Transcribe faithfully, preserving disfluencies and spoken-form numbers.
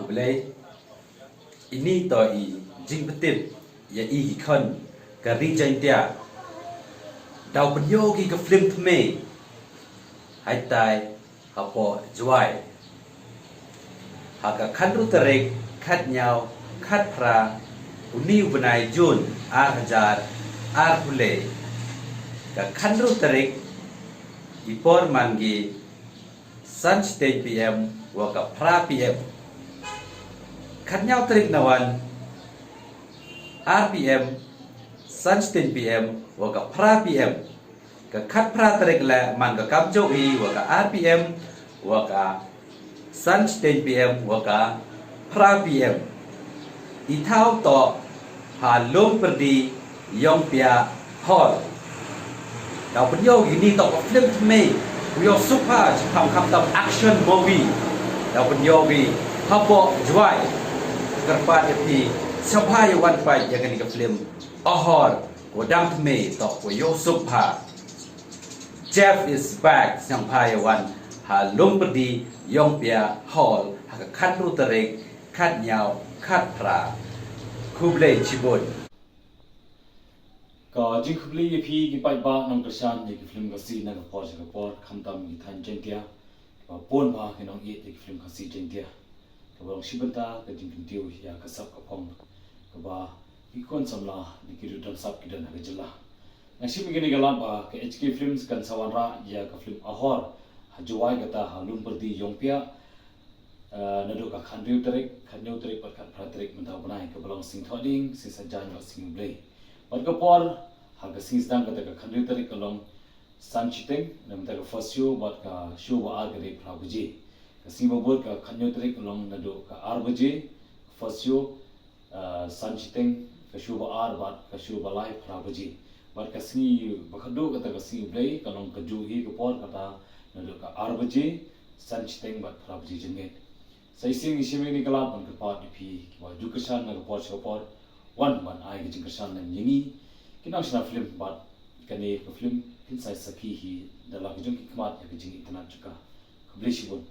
Blei, ini to i jingpyntip ïa i ki khon ka Ri Jaintia. Daw pynïoh ki ka film thymmai. Haitai hapoh Jowai. Ha ka khatynriew tarik khatñiew khatphra uni u bnai Jun ar hajar arphew lai. Ka khatynriew tarik i por man ki san shiteng P M wa ka phra P M. Khatñiew tarik na wan ar P M, san shiteng P M wa ka phra P M. Ka khatphra tarik leh man ka kamjooh hi wa ka ar P M wa ka san shiteng P M wa ka phra P M. I thaw to ha Lumpyrdi Iongpiah Hall. Daw pynïoh kini to ka film thymmai, u ïoh suk ha jingkham khamtam action movie. Daw pynïoh ki hapoh Jowai. Kyrpad ïa phi sngewbha ïa wan peit ïa kani ka film Ahor, ko dang thymmai to ko ïoh suk ha Jeff is back, sngewbha ïa wan ha Lumpyrdi Iongpiah Hall ha ka khatynriew tarik khatñiew khatphra. Khublei shibun. Ka jingkhublei ïa phi ki paidbah nongkyrshan ïa ki film Khasi na ka por sha ka por, khamtam ki thaiñ Jaintia kiba bun bha ki nongïeit ïa ki film Khasi Jaintia. Kaba long shi bynta ka jingkyntiew ïa ka sap ka phong kaba ki khun samla ne ki ruh don sap ki don ha ka jylla. Nga shim ïa kane ka lad ba ka H K Films kan sa wanrah ïa ka film Ahor ha Jowai kata ha Lumpyrdi Iongpiah. Uh, naduh ka khatynriew tarik, khatñiew tarik bad khatphra tarik mynta u bnai, kaba long Sngi Thohdieng, Sngi Saitjaiñ bad Sngi U Blei. Bad ka por ha ka sngi sdang kata ka khatynriew tarik ka long san shiteng, na mynta ka first show, bad ka show ba ar ka dei phra baje. Ka sngi ba bud ka khatñiew tarik ka long naduh ka ar baje, first show, uh, san shiteng, ka show ba ar bad ka show ba lai phra baje. Bad ka sngi ba khatduh kata ka Sngi U Blei ka long kajuh hi ka por, kata naduh ka ar baje, san shiteng bad phra baje janmiet. Sa shisien ngi shim ïa kane ka lad ban kyrpad ïa phi kiba ju kyrshan na ka por sha ka por, wan ban ai ka jingkyrshan lem ïa ngi ki nongshna film bad kane ka film phin sa sakhi hi da la ka jong ki khmat ïa ka jingitynnad jong ka. Khublei shibun.